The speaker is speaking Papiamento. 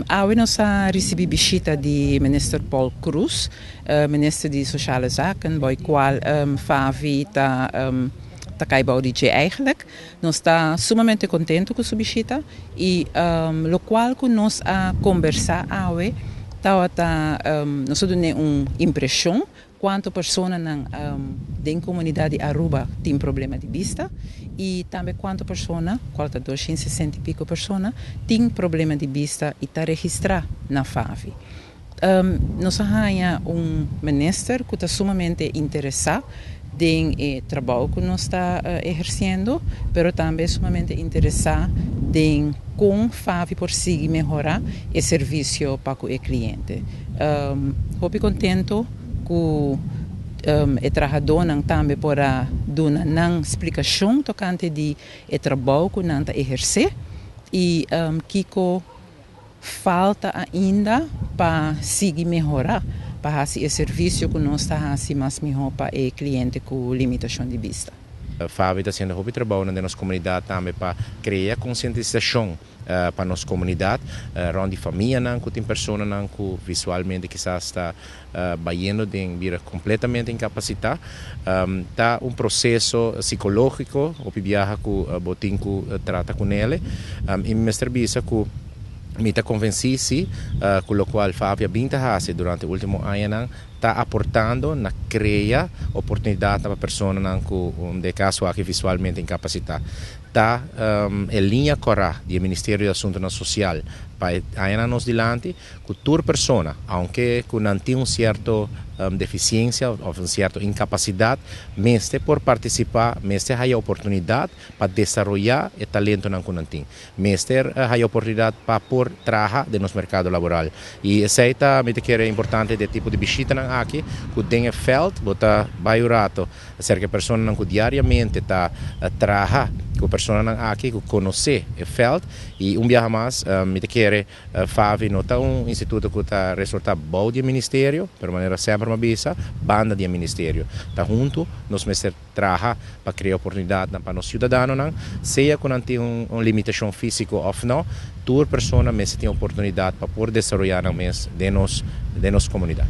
Awe nos a ricibi bishita di Minister Paul Croes, Minister di Sociale Zaken, bou cual FAVI ta cay bou di dje eigenlijk. Nos ta sumamente contento cu su bishita y locual cu nos a conversa awe tawata nos a duna un impresion cuanto personanan den comunidad di Aruba tin problema di bista y tambe cuanto persona, cual ta 260 y pico persona, tin problema di bista y ta registra na FAVI. Nos a haya un minister cu ta sumamente interesa den e trabou cu nos ta eherciendo, pero tambe sumamente interesa den con FAVI por sigui mehora e servicio pa cu e cliente. Hopi contento cu e trahadornan tambe por a duna nan explicacion tocante di e trabou cu nan ta eherce y kico falta ainda pa sigui mehora, pa haci e servicio cu nos ta haci mas miho pa e cliente cu limitacion di bista. FAVI ta haciendo hopi trabou den nos comunidad tambe pa crea concientisacion pa nos comunidad, rond di famianan cu tin personanan cu visualmente kisas ta bayendo den bira completamente incapacita. Ta un proceso psicologico, hopi biaha cu bo tin cu trata cu nele. Y mester bisa cu mi ta convenci si, cu locual FAVI a bin ta haci durante ultimo añanan ta aportando na crea oportunidad pa personanan cu den caso aki visualmente incapacita. Ta e linea cora di Ministerio di Asuntonan Social pa añanan nos dilanti, cu tur persona, aunke cu nan tin un cierto deficiencia of un cierto incapacidad, mester por participa, mester haya oportunidad pa desaroya e talentonan cu nan tin. Mester haya oportunidad pa por traha den nos mercado laboral. Y esey ta, mi ta kere, importante di tipo di bishitanan aki, cu den e veld, bo ta bay un rato, acerca personanan cu diariamente ta traha cu personanan aki, cu conoce e veld. Y un biaha mas, mi ta kere, FAVI no ta un instituto cu ta resorta bou di ministerio, pero manera semper mi a bisa, banda di ministerio. Ta hunto nos mester traha pa crea oportunidad pa nos ciudadanonan, sea cu nan tin un limitacion fisico of no, tur persona mester tin oportunidad pa por desaroya nan mes den nos comunidad.